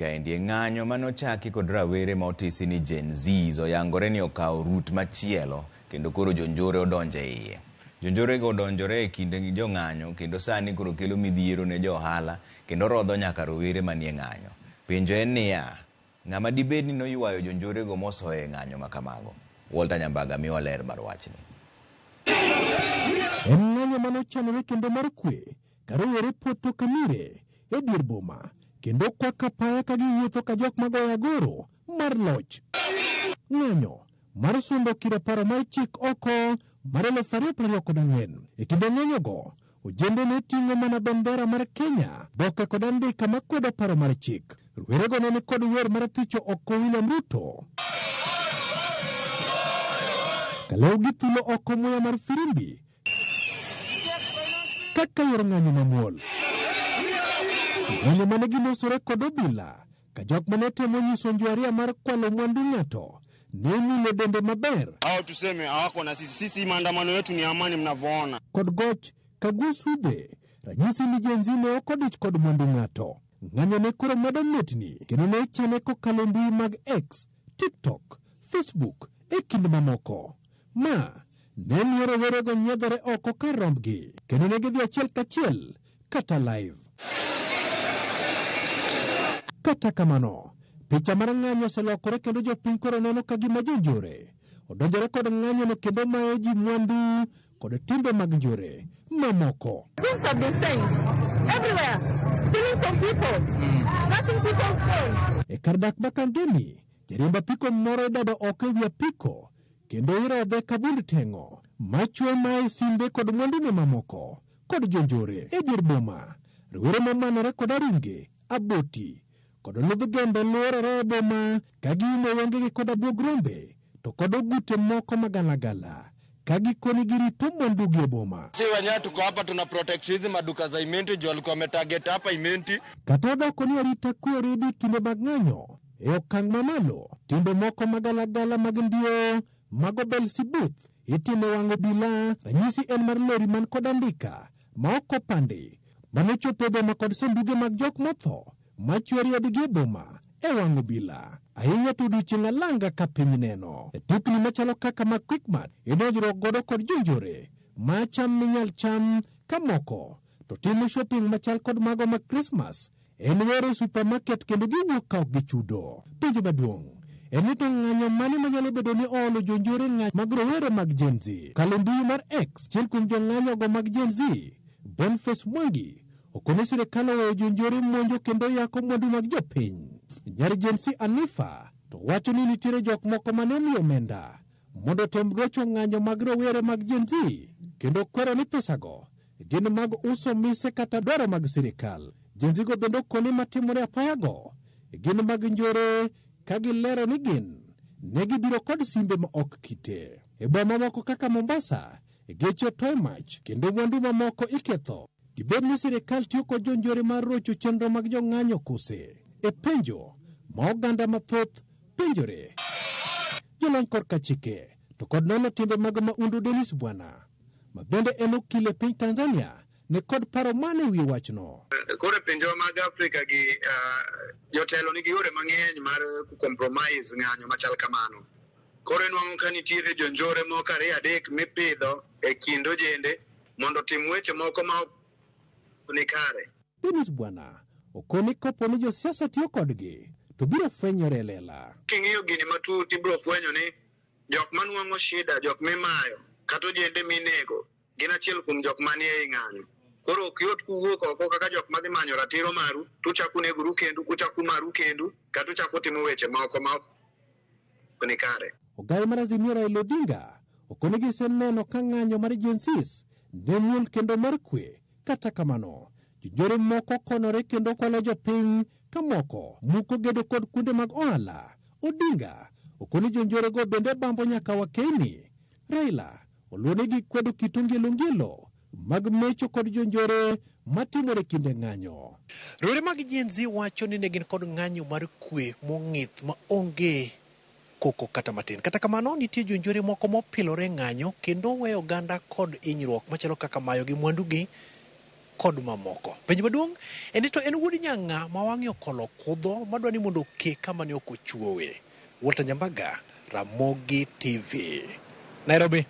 Kaendi e ng'anyo mane ochaki kod rawere ma otisi ni Gen Zs oyangore ni okawo route machielo kendo koro jonjore odonjo e iye. Jonjorego odonjore e kind jong'anyo kendo sani koro kelo midhiero ne jo ohala kendo rodho nyaka rowere manie ng'anyo. Penjo en niya, ng'ama dibed ni noywayo jonjorego mosoyo e ng'anyo ma kamago? Walter Nyambaga miwa ler mar wachni. En ng'anyo mane ochanore kendo mar kwe ka rowere poto kamire e dier boma kendo kwako apaya ka giwuotho ka jok magoyo agoro mar loch. Ng'anyo mar sundo kiro paro mar chik oko mar 2024. E kinde ng'anyogo, ojende ne ting'o mana bendera mar Kenya, boke kod andika makwedo paro mar chik. Rowerego ne ni kod wer mar thicho oko William Ruto. Kalew githulo oko muya mar firimbi kaka yor ng'anyo mamuol. Ng'anyo mane gilosore kod obila ka jok mane temo nyiso njuaria mar kwalo mwandu ng'ato ne omulo dende maber. Hao tuseme hawako na sisi. Sisi maandamano yetu ni amani mnavyoona. Kod goch ka gusudhe ranyisi ni Gen Z ne ok odich kod mwandu ng'ato. Ng'anyo ne koro medo mitni kendo ne ichane kokalo e mbui mag X, TikTok, Facebook e kind mamoko. Ma ne miyo rowerego nyiedhore oko kar rombgi kendo ne gidhi achiel kachiel kata live. Kata kamano, picha mar ng'anyo oselokore kendo jopiny koro neno ka gima jonjore odonjore kod ng'anyono kendo mayo ji mwandu kod timbe mag njore mamoko. Things have been sent everywhere, stealing from people, snatching people's phone. E kar dak ma Kangemi, jariemb apiko moro idado oko e wi apiko kendo irodhe ka bund teng'o machwe mae simbe kod mwandune mamoko kod jonjore e dier boma. Rowere momanore kod arunge, aboti kod ludh gembe luorore e boma ka giumo wengegi kod abuog rombe to kod ogute moko magalagala ka gikoni girito mwandugi e boma. Si wenyewe tuko hapa tuna protect hizi maduka za Imenti juu walikuwa wametarget hapa Imenti. Kata odoko ni arita kwe oridi kinde mag ng'anyo e okang' mamalo, timbe moko magalagala mag ndio mago Belsebuth itimo e wang' obila. Ranyisi en mar lori man kod andika ma ok opandi manochopo e boma kod sanduge mag jok motho machwe riedgi e boma e wang' obila. Ahinya to odiochieng' alanga ka piny neno. E dukni machalo kaka mag Quickmart idonjruok godo kod jonjore ma cham minyal cham ka moko to timo shopping machal kod mago mag Christmas en wero e supermarket kendo giwuok ka ok gichudo. Penjo maduong' en ni to ng'anyo mane manyalo bedo ni oolo jonjore ng'anyo mag rowere mag Gen Z? Kalo mbui mar X, achiel kuom jong'anyogo mag Gen Z, Boniface Mwangi, okone sirikal oweyo jonjore monjo kendo yako mwandu mag jopiny. Nyar Gen Z Anifa to wacho ni nitiere jok moko mane omiyo omenda mondo otem rocho ng'anyo mag rowere mag Gen Z kendo kwero ni pesago gin mag uso mise kata dwaro mag sirikal. Gen Z go bende okone matimore apayago gin mag njore ka gilero ni gin ne gibiro kod simbe ma ok kite. E boma moko kaka Mombasa, geche otoye mach kendo mwandu mamoko iketho. Dibed ni sirikal tiyo kod jonjore mar rocho chenro mag jong'anyo kose? E penjo ma oganda mathoth penjore. Jolony korka chike to kod nono timbe mag maundu Dennis Bwana ma bende en okil e piny Tanzania ne kod paro mane e wi wachno. Koro e pinjewa mag Afrika gi jotelo nigi yore mang'eny mar compromise ng'anyo machal kamano. Koro inwang'o ka nitiere jonjore moko ariyo adek mipidho e kind ojende mondo otim weche moko ma ok ni kare. Dennis Bwana okoni kopo ni josiasa tiyo kodgi to biro fwenyore e lela. King'iyo gini matut ibiro fwenyo ni jok manwang'o shida, jok mimayo kata ojende minego gin achiel kuom jok manie ei ng'anyo. Koro ok yot kuwuok oko kaka jok madhi manyo ratiro maru tuchako negoru kendu, uchako maru kendu kata uchako timo weche moko ma ok ni kare. Ogai mar Azimio Raila Odinga okoni giseneno ka ng'anyo mar Gen Zs ne muol kendo mar kwe. Kata kamano, jonjore moko konore kendo kwalo jopiny ka moko muko gedo kod kuonde mag ohala. Odinga okoni jonjorego bende bambo nyaka wakeni. Raila oluonegi kwedo kit ongielo ngielo mag mecho kod jonjore matimore kinde ng'anyo. Rowere mag Gen Z wacho ni ne gin kod ng'anyo mar kwe mong'ith ma onge koko kata matin. Kata kamano, nitie jonjore moko mopilore ng'anyo kendo weyo oganda kod hinyruok machalo kaka mayo gi mwandugi kod mamoko. Penjo maduong' en ni to en wuod nyang'a ma wang'e okolo kudho madwa ni mondo oke kama ne ok ochuowe. Walter Nyambaga, Ramogi TV. Nairobi.